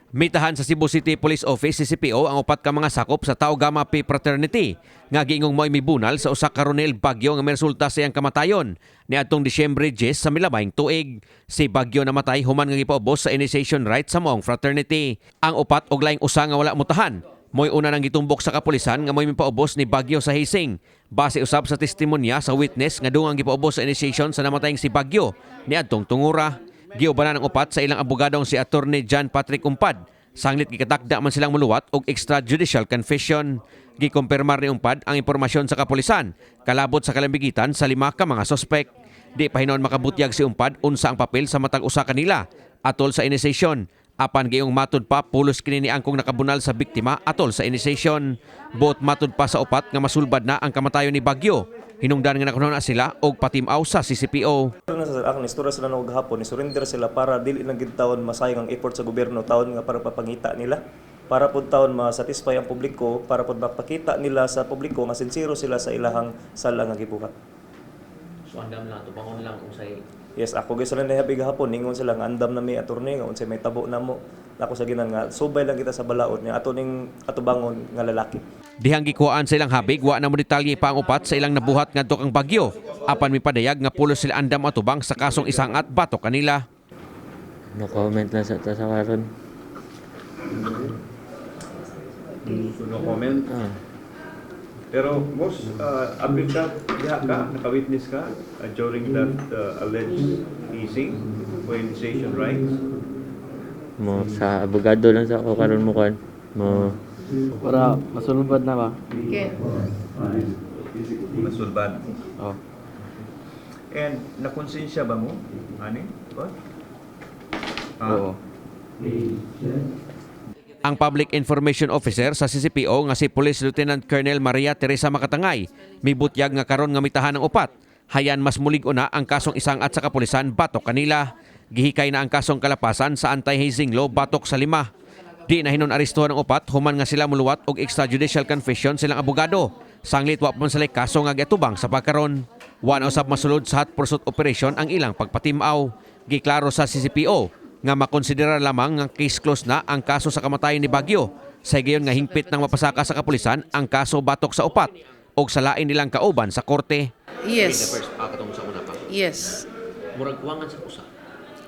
Mitahan sa Cebu City Police Office, CCPO, ang upat ka mga sakop sa Tau Gamma Pi Fraternity nga giingong mo'y mibunal sa usa ka Ronel Bagyo nga miresulta sa iyang kamatayon niadtong Disyembre 10 sa milabayng tuig. Si Bagyo namatay human nga gipaubos sa initiation rite sa maong fraternity. Ang upat og laing usa nga wala mutahan mo'y una nang gitumbok sa kapulisan nga mo'y mipaubos ni Bagyo sa hazing. Base usab sa testimonya sa witness nga dungang gipaubos sa initiation sa namatayng si Bagyo niadtong tungura. Giubanan ang upat sa ilang abogadong si Attorney John Patrick Umpad. Sanglit gikatakda man silang muluwat og extrajudicial confession. Gikumpirmar ni Umpad ang impormasyon sa kapulisan kalabot sa kalambigitan sa lima ka mga sospek. Di pa hinuon makabutyag si Umpad unsa ang papel sa matag usa kanila atol sa initiation. Apan giingong matud pa pulos kini ni angkong nakabunal sa biktima atol sa initiation. Buot matud pa sa upat nga masulbad na ang kamatayon ni Bagyo. Hinungdan nga nakuha na sila og patimaw sa CCPO. Na sa akong istorya sila nog hapon, ni-surrender sila para dili lang gid tawon masayang ang effort sa gobyerno tawon nga para papangita nila. Para pud tawon ma-satisfy ang publiko, para pud mapakita nila sa publiko nga sincero sila sa ilahang sala nga gibuhat. So andam lang, tubangon lang kung say Yes, ako gyud sila nahabi gahapon, ningon sila nga andam na mi, attorney, nga unsay may tabo namo. Ako sa ginan nga subay lang kita sa balaod nga ato ning atubangon nga lalaki. Dihang gikuhaan sa ilang habig, wa na mo detalye pa ang upat sa ilang nabuhat ngadto kang Bagyo. Apan mipadayag nga pulos sila andam atubang sa kasong isangat batok kanila. No comment lang sa ta sa karon. So no comment. Ah. Pero boss, apil ka, diha ka, naka-witness ka during that alleged hazing o initiation rites? Mo sa abogado lang sa ako karon mo kan. Mo Para masulbad na ba? Okay. Masulbad. Oh. And nakonsensya ba mo? Ani? Ba? Ah, Oo. Ang Public Information Officer sa CCPO nga si Police Lieutenant Colonel Maria Teresa Makatangay mibutyag nga karon nga mitahan ang upat. Hayan mas mulig una ang kasong isangat sa kapulisan batok kanila. Gihikay na ang kasong kalapasan sa anti-hazing law batok sa lima. Di na hinon arestuhan ang upat human nga sila muluwat og extrajudicial confession silang abogado. Sanglit wa pa man sila kaso nga giatubang sa pagkaron. Wa na usab masulod sa hot pursuit operation ang ilang pagpatimaw. Giklaro sa CCPO nga makonsidera lamang nga case closed na ang kaso sa kamatayon ni Bagyo. Sa higayon nga hingpit ng mapasaka sa kapulisan ang kaso batok sa upat og sa lain nilang kauban sa korte. Yes. First, katong sa una pa. Yes. Murag kuwangan sa usa.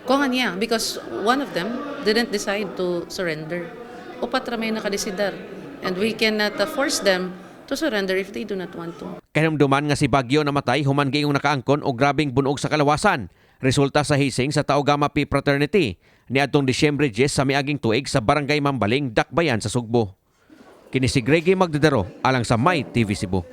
Kuwangan niya because one of them didn't decide to surrender. Upat ra may nakadesidar. And we cannot force them to surrender if they do not want to. Kahinumduman nga si Bagyo namatay human giingong nakaangkon og grabeng bunog sa kalawasan. Resulta sa hazing sa Tau Gamma Pi Fraternity niadtong Disyembre 10 sa miaging tuig sa Barangay Mambaling, Dakbayan sa Sugbo. Kini si Greggy Magdadaro alang sa My TV Cebu.